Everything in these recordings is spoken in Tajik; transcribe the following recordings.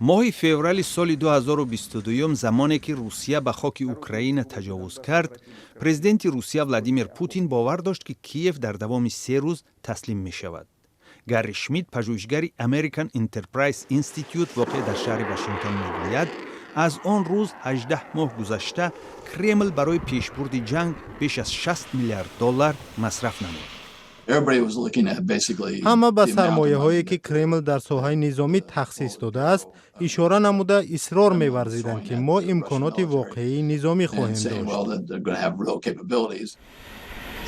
Моҳи феврали соли 2022, замоне ки Русия ба хоки Украина таҷовуз кард, президенти Русия Владимир Путин бовар дошт, ки Киев дар давоми 3 рӯз таслим мешавад. Гарри Шмидт, пажӯҳишгари American Enterprise Institute, воқеъ дар шаҳри Вашингтон, мегӯяд, аз он рӯз 18 моҳ гузашта, Кремл барои пешбурди ҷанг беш аз 60 миллиард доллар масраф намуд. Ҳама ба сармояҳое, ки Кремл дар соҳаи низомӣ тахсис додааст, ишора намуда, исрор меварзиданд, ки мо имконоти воқеии низомӣ хоҳем дошт.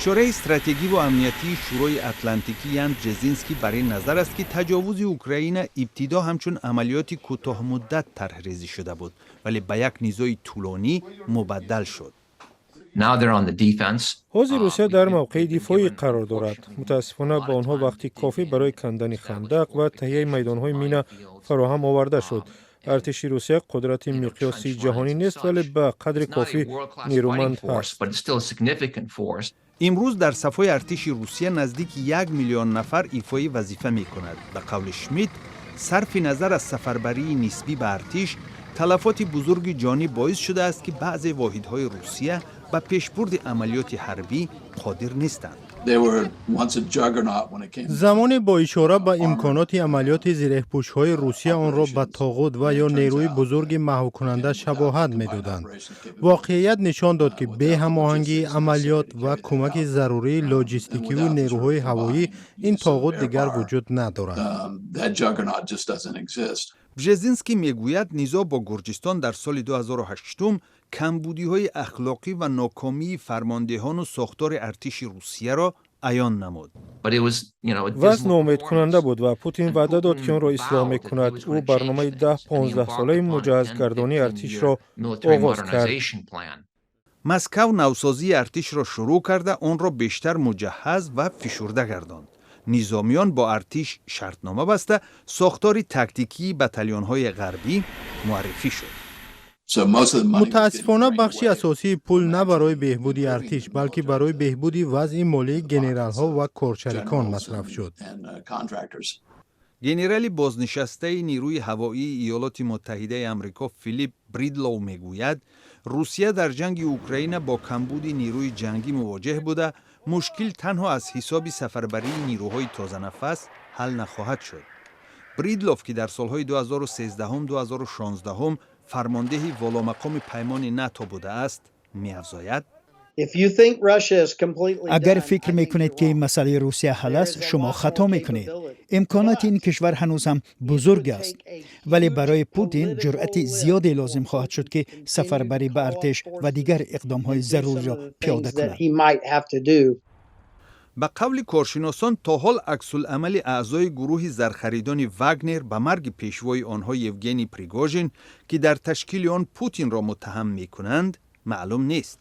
Шӯраи стратегиву амниятии Шӯрои Атлантикӣ Ян Бжезинский бар ин назар аст, ки таҷовузи Украина ибтидо ҳамчун амалиёти кӯтоҳмуддат тарҳрезӣ шуда буд, вале ба як низои тӯлонӣ мубаддал шуд. Ҳозир Русия дар мавқеи дифоӣ қарор дорад. Мутаассифона, ба онҳо вақти кофӣ барои кандани хандақ ва таҳияи майдонҳои мина фароҳам оварда шуд. Артиши Русия қудрати миқёси ҷаҳонӣ нест, вале ба қадри кофӣ нерӯманд ҳаст. Имрӯз дар сафҳои артиши Русия наздики 1 миллион нафар ифои вазифа мекунад. Ба қавли Шмидт, сарфи назар аз сафарбарии нисбӣ ба артиш, талафоти бузурги ҷонӣ боис шудааст, ки баъзе воҳидҳои Русия ба пешбурди амалиёти ҳарбӣ қодир нестанд. Замоне бо ишора ба имконоти амалиёти зиреҳпӯшҳои Русия онро ба тоғут ва ё нерӯи бузурги маҳвкунанда шабоҳат медоданд. Воқеият нишон дод, ки беҳамоҳангии амалиёт ва кӯмаки зарурии лоҷистикиву нерӯҳои ҳавоӣ ин тоғут дигар вуҷуд надорад. Бжезинский мегӯяд, низоъ бо Гурҷистон дар соли 2008 камбудиҳои ахлоқӣ ва нокомии фармондеҳону сохтори артиши Русияро аён намуд. Вазъ ноумедкунанда буд ва Путин ваъда дод, ки онро ислоҳ мекунад. Ӯ барномаи 10-15солаи муҷаҳҳазгардонии артишро оғоз кард. Москав навсозии артишро шурӯъ карда, онро бештар муҷаҳҳаз ва фишурда гардонд. Низомиён бо артиш шартнома баста, сохтори тактикии батальонҳои ғарбӣ муаррифӣ шуд. Мутаассифона, бахши асосии пул на барои беҳбуди артиш, балки барои беҳбуди вазъи молии генералҳо ва коршарикон масраф шуд. Генерали бознишастаи нерӯи ҳавоии Иёлоти Муттаҳидаи Амрико Филип Бридлоу мегӯяд, Русия дар ҷанги Украина бо камбуди нерӯи ҷангӣ мувоҷеҳ буда, мушкил танҳо аз ҳисоби сафарбарии нерӯҳои тозанафас ҳал нахоҳад шуд. Бридлов, ки дар солҳои 2013-2016 фармондеҳи воломақоми паймони НАТО будааст, меафзояд: Агар фикр мекунед, ки масъалаи Русия ҳал аст, шумо хато мекунед. Имконоти ин кишвар ҳанӯз ҳам бузург аст, вале барои Путин ҷуръати зиёде лозим хоҳад шуд, ки сафарбарӣ ба артиш ва дигар иқдомҳои заруриро пиёда кунад. Ба қавли коршиносон, то ҳол аксулъамали аъзои гурӯҳи зархаридони Вагнер ба марги пешвои онҳо Евгений Пригожин, ки дар ташкили он Путинро муттаҳам мекунанд, маълум нест.